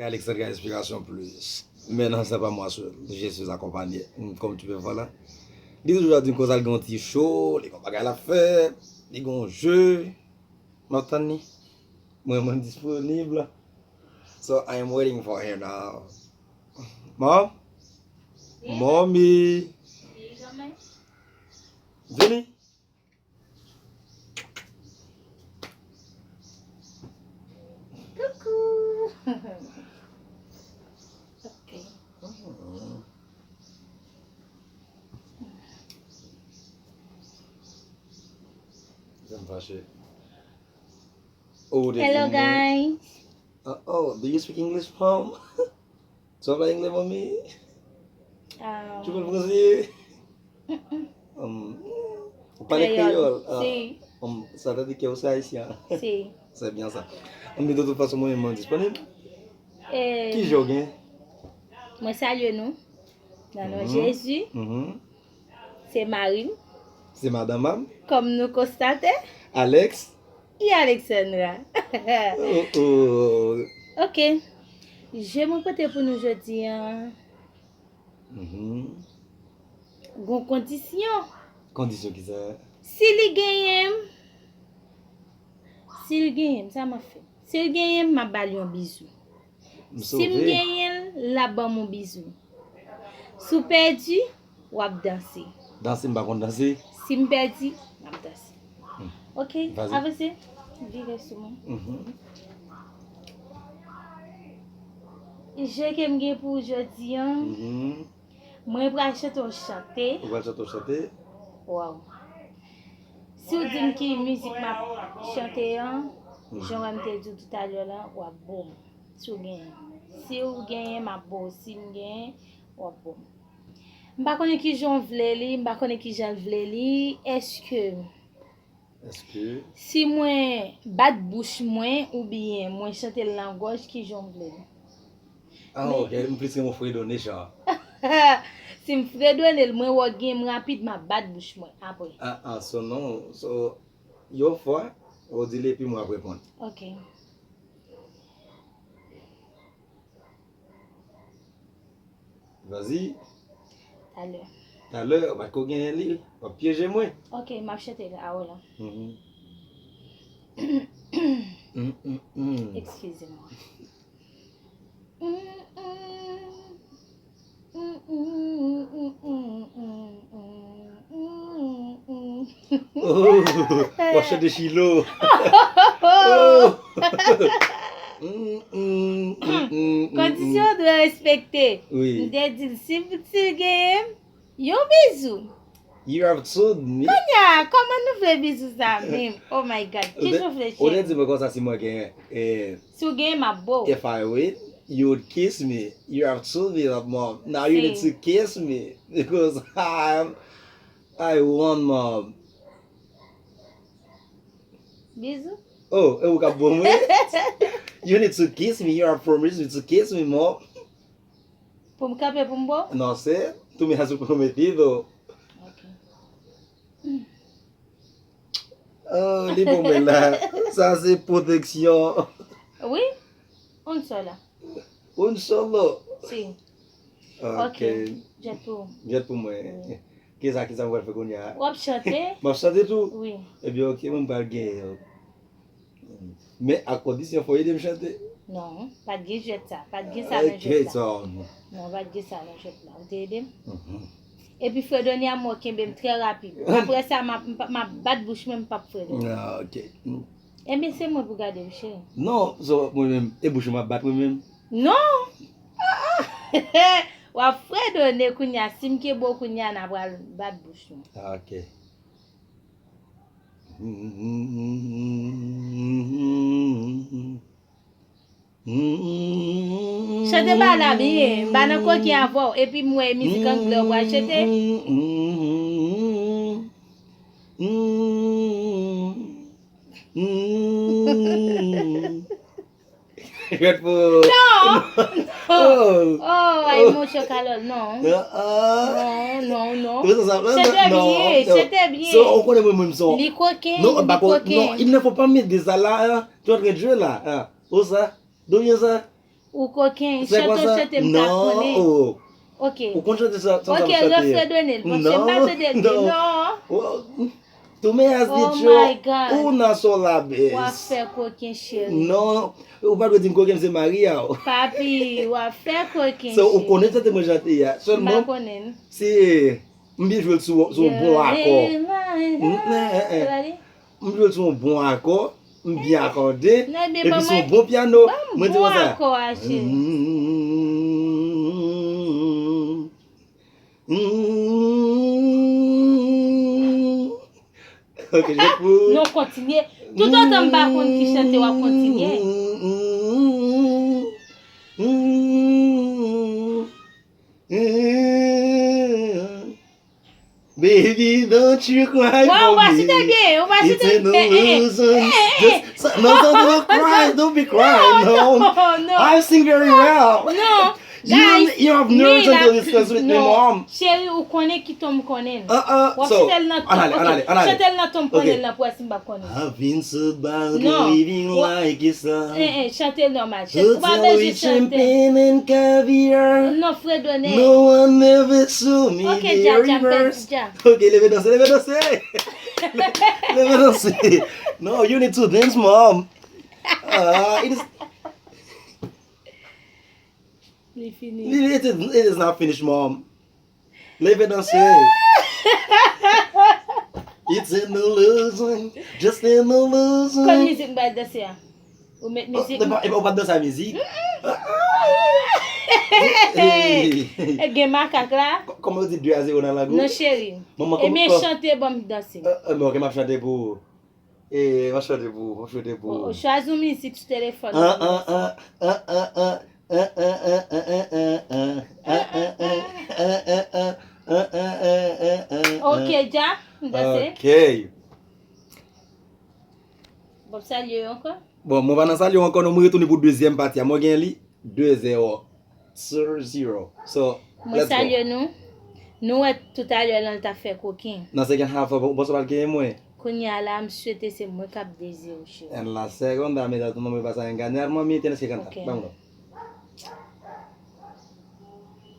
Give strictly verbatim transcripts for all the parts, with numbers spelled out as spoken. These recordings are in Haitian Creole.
Alexandra Inspiration Plus. Mais non, c'est pas moi seul. Je suis accompagné. Comme tu peux voir là. Li toujou ap di m konsa, li gen yon ti show, li gen yon bagay l ap fè, li gen yon jeu. M ap tann li. Mwen, mwen disponib. So, I am waiting for him now. Mom? Mommy? Vini. Coucou. Ok. Jan m fache. Oh, the Hello, English. Guys. Uh, oh, do you speak English, mom? Tu parles anglais, mommy? Um, Tu parles français? Um, ou pale Kreyòl. Kreyòl? Ah, Si, um, sa ta di ke ou se ayisyen. si. C'est bien ça. Um, de toute façon, mwen menm mwen disponib. Eh, Ki je w gen? Mwen salye nou. Nan non Mhm. Jezi, Mhm. Se Marine. Se madanm am. Kòm nou konstate, Alex. E Alexandra. Oh, oh. Ok. Je mwen pote pou nou jodi an. Mhm. Gon kondisyon. Kondisyon ki sa? Si li genyen m, si l genyen m, sa m ap fè? Si l genyen m, m ap ba l yon bizou. M Si m sove. Genyen l, l ap ban m yon bizou. Si w pèdi, w ap danse. Danse, m pa konn danse. Si m pèdi, m ap danse. Hmm. Ok, Vas-y. Avanse. Vire sou mwen. Mhm. Je ke m gen pou jodi an, Mhm. Mwen pral chante yon chante. Ou pral chante yon chante? Waw. Si w di m ki mizik m ap chante an, Mhm. jan wè m te di w toutalè la, w ap bo m. Si w genyen. Si w genyen, m ap bo w. Si m genyen, w ap bo m. M pa konnen ki jan w vle li, m pa konnen ki jan l vle li. Èske Èske si mwen bat bouch mwen oubyen mwen chante l nan gòj, ki jan w vle li? Ah, Men- ok, m plis renmen fredone chan. Si m fredone l, mwen wè w gen m rapid, m ap bat bouch mwen apre. Ah, ah, so non, so, yon fwa, ou di l epi mwen ap reponn. Ok. Vas-y. Talè. Talè, ou pa t ko genyen li, w ap pyeje mwen. Ok, m ap chante l a w la. Mhm. Mm, mm, mm. Eskize mwen. Oh, w ap chante Chilo. Oh. Mm, mm, mm, mm, mm. Kondisyon w dwe respekte. Wi. M te di l, si m, si l genyen m, yon bizou. You have told me. Kounye a, kòman nou vle bizou sa menm? Oh my God, ki jan w vle Ou te cheri? Di mwen konsa si mwen genyen, eh, Si w genyen, m ap bo w. If I win, you would kiss me. You have told me that, mom. Now you need Si. To kiss me because I am, I won, mom. Bizou. Oh, e ou k ap bo mwen? You need to kiss me. You have promised me to kiss me, mom. Pou m kanpe pou m bo w? No sé, tú me has prometido. Ok. Oh, li pou mwen la. Sa se pwoteksyon. Wi. Un solo. Un solo. Si. Ok. Jwèt pou ou. Jwèt pou mwen. Kisa, kisa mwen pral fè kounye a? W ap chante? M ap chante tou? Wi. Ebyen, ok, mwen pral genyen. Men a kondisyon fò ede m chante. Non, pa t gen jwèt sa. Pa t gen sa nan Ok, jwèt la. so. Non, pa t gen sa nan jwèt la. Ou te ede m? Mhm. Epi fredonnen an mwen kenbe m trè rapid. Apre sa, m ap, m p ap, m ap bat bouch mwen, m p ap fredonnen. Ah, ok. Ebyen, se mwen pou gade w, cheri. Non, so, mwen menm, e bouch mwen ap bat mwen menm. Non! Ah, ah. W ap fredonnen kounye a. Si m kenbe w kounye a, n a pral bat bouch nou. Ah, ok. Chante ba la byen, m pa nan koken avè w, epi m wè mizik anglè w pral chante. Jwèt pou. Non! Oh. Oh, ay, monchè Kalòl, non. Ah, ah. Non, non, non. Tout sa, non, Chante non, byen, non. Chante byen. So, ou konnen mwen menm son. Li koken, Non, li pa ko- koken. Non, il ne faut pas mettre ça là, hein. Tu es en train de jouer là, hein. Ou sa? D'où vient ça? Ou koken, chante yon chante m ta konnen. Non, oh. Ok. Ou konn chante sa, sa, ok, sa, refredone l. Bon, se m pa tande l byen, non. Oh, to me ask the truth. Oh my God. Ou nan son labès. W ap fè koken, cheri. Non, ou pa dwe di m koken, se mari a w. Papi, w ap fè koken, cheri. So, ou konnen chante mwen chante a. Sèlman, m pa konnen. Se M byen jwe l sou, sou yon bon akò. M, eh, eh, eh. M jwe l sou yon bon akò, m byen akòde, epi sou yon bon pyano. Mwen di konsa. Mm, mm, ok, je pou. Non, kontinye. Toutotan m pa konn ki chante w ap kontinye. Baby, don't you cry for me. It's an illusion. Just, no, no, no, don't cry, don't be crying, no. I sing very well. No. You, you have no reason to discuss with me, mom. Cheri, ou konnen ki ton m konnen. Uh, uh, w ap chante l nan ton, ok, chante l nan ton m konnen nan pou wè si m p ap konnen. I've been so bad, living like it's a Eh, eh, chante l nòmal. Ou pa bezwen chante. Non, fredone. No one ever show me the reverse. Ok, dja, dja, m pèdi dja. Ok, leve danse, leve danse. Leve danse. No, you need to dance, mom. Ah, it is, Li fini. It, it, it is not finished, mom. Leve danse. It's an illusion, just an illusion. Kòl mizik m pral danse a. Ou met mizik. Epa, epa, ou pa t danse a mizik? E gen makak la. Kòman yo di de a zewo nan lang ou? Non, cheri. Ebyen, chante ban m danse. Ebyen, ok, m ap chante pou ou. E, m ap chante pou ou, m ap chante pou ou. Chwazi yon mizik sou telefòn ou. Ok, dja, m danse. Ok. Bon, salye yo ankò. Bon, mwen pa nan salye yo ankò, non, mwen retounen pou dezyèm pati a. Mwen gen li de zewo. Zero, zero. So, let's go. Mwen salye nou. Nou wè toutalè lan l t ap fè koken. Nan second half, ou panse w pral kenbe mwen? Kounye a la, m swete se mwen k ap dezire w, cheri. En la segunda, mira tu no me vas a engañar, mami, tienes que cantar. Ok. Vámonos.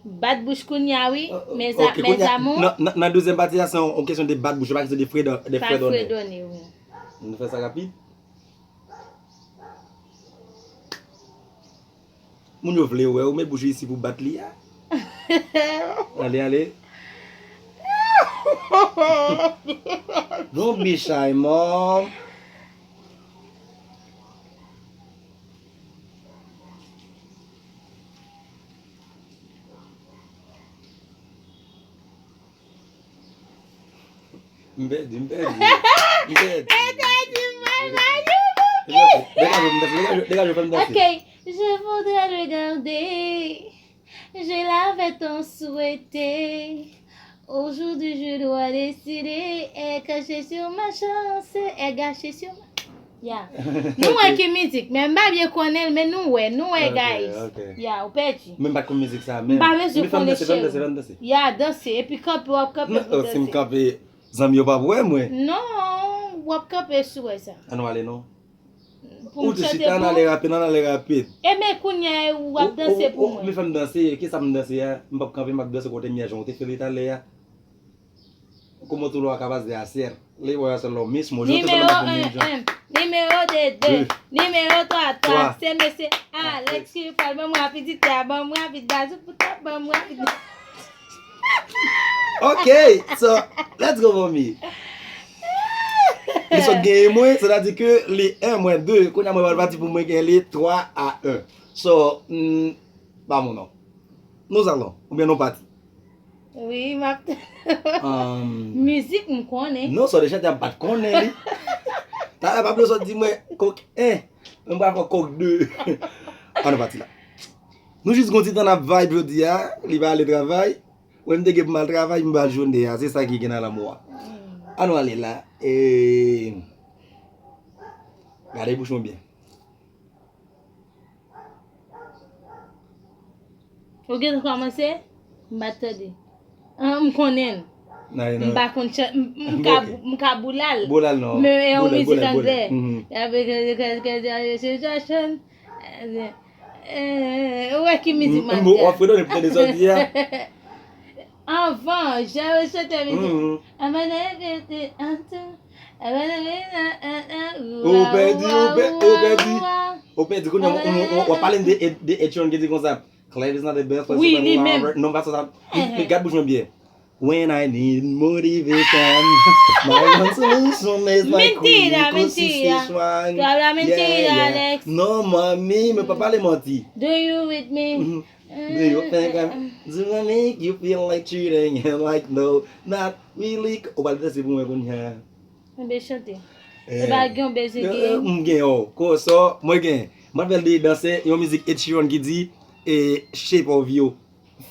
Bat bouch kounye a, wi, mes amours. Nan, nan, nan dezyèm pati a, se yon, yon kesyon de bat bouch, pa kesyon de fredo-, de fredone. Pa fredone, wi. Nou fè sa rapid. Moun yo vle wè ou met bouch ou isi pou bat li a. Ale, ale. Don't be shy, mom. M pèdi, m pèdi. M pèdi. M pèdi, m pèdi. Degaje, degaje, degaje, fè m danse. Ok, je voudrais regarder. Je l'avais tant souhaité. Aujourd'hui, je dois décider. Est gâchée sur ma chance. Est gâchée sur ma Ya. Nou wè ki mizik, men m pa byen konnen l, men nou wè, nou wè, guys. Ok, ok. Ya, ou pèdi. Men m pa t konn mizik sa menm. M pa bezwen konnen, cheri. Fè m danse, fè m danse, fè m danse. Ya, danse, epi kanpe, w ap kanpe pou danse. Non, si m kanpe, zanmi yo p ap wè mwen. Non, w ap kanpe si w wè sa. Ann ale non. Pou m chante pou ou. Ou di chita, ann ale rapid, ann ale rapid. Ebyen, kounye a, w ap danse pou mwen. Ou, ou, ou, men fè m danse, kisa m danse a? M p ap kanpe, m ap danse kote m ye a, jan w te fè li talè a. Como tú lo acabas de hacer. Le voy a hacer lo mismo. Yo te fè l pou moun jan. Numéro un, un. Numéro deux, deux. Deux. Numéro trois, trois. Trois. Se mesye Alex ki pral ban m rapidite a, ban m rapid, gazou pou tap, ban m rapid. Ok, so, let's go, mommy. Li sot genyen mwen, sètadi ke li en mwen de. Kounye a mwen pral pati pou mwen genyen li twa a en. So, mm, ba mwen non. Nous allons, oubyen nou pati. Wi, m ap tande. Um, mizik m konnen. Non, sa w te chante a m pa t konnen li. Talè pa bliye sa w di mwen kok en. Mwen pral fè kok de. Ann nou pati la. Nou jis gon ti tan n ap vibe jodi a. Li pa ale travay. Mwen m te gen pou m al travay, m pa al jounen a. Se sa ki gen nan lanmou a. Ann nou ale la. E, gade bouch mwen byen. Ou gentan kòmanse? M pa t tande. Ah, m konnen l. M pa konn chan-, m, m ka, m ka boulal. Boulal non. Men e yon mizik anglè. Mhm. Y ap, Eh, ou wè ki mizik m ap Mbo, w fè. ap fredone pou tande sa w di a. Anvan, jan yo chante mizik. Mhm. Amana vete antou. Amana vete antou. Ou pèdi, ou pè-, ou pèdi. Ou pèdi, kounye a, w ap pale de, de Ed Sheeran ki di konsa. Claire is not the best person Wi, to li love menm. Her. Non, pa sa, sa. Ehe. Gad bouch mwen byen. When I need motivation, my one solution is my Mentira, Queen Nicole mentira. Siswang. Tu hablas mentira, Yeah, yeah. Alex. Non, mami, mwen pa pale manti. Do you with me? Mhm. Do you think I'm, do I make you feel like cheating? And like, no, not really. Ou pale de se pou mwen kounye a. Mwen chante. Eh, Se pa gen yon bezwen eh, gen. M gen, oh, ko so, mwen gen. Mwen fè l de danse, yon mizik Ed Sheeran ki di, eh, Shape of You,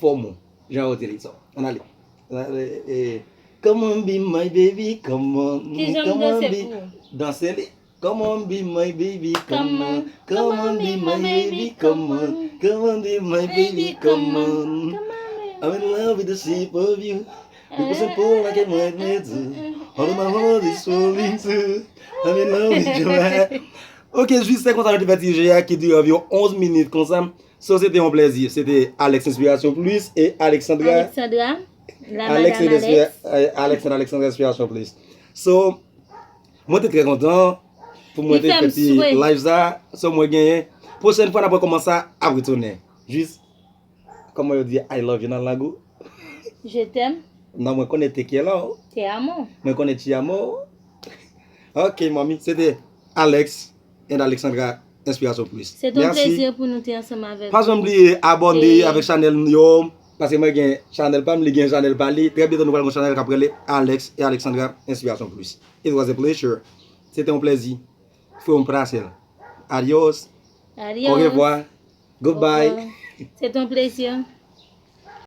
for more. Jan yo te li so. Ann ale. Eh, eh, come on, be my baby, come on. Ki jan m Come on, danse be, pou ou? Danse li. Come on, be my baby, come Come on. on, Come on, be my baby, come on. Come on, be my baby, come on. Come on, I'm in love with the shape of you. You push and pull like a magnet do. All of my heart is falling too. I'm in love with your heart. Ok, jis se konsa nou te fè ti jeu a ki dire anviwon onz minit konsa. So, se te yon plezi. Se te Alex Inspiration Plus e Alexandra. Alexandra. La Alex madame Inspira- Alex. eh, Alex and Alexandra Inspiration Plus. So, mwen te trè kontan pou mwen Li te fè fè m ti swe. Live sa. So, mwen genyen. Pwochèn fwa, n ap wè kòman sa ap retounen. Jis, kòman yo di I love you nan lang ou? Je t'aime. Non, mwen konnen te quiero. Te amo. Mwen konnen te amo. Ok, mami. Se te Alex and Alexandra Inspiration Plus. Se te yon Merci. Plezi pou nou te ansanm avèk Pa janm bliye abòne E- avèk chanèl nou yo. Paske mwen gen chanèl pa m, li gen chanèl pa li. Trè byento nou pral gen yon chanèl k ap rele Alex et Alexandra Inspiration Plus. It was a pleasure. Se te yon plezi. Fwe yon prasèl. Adios. Adios. Au revoir. Goodbye. Se te yon plezi.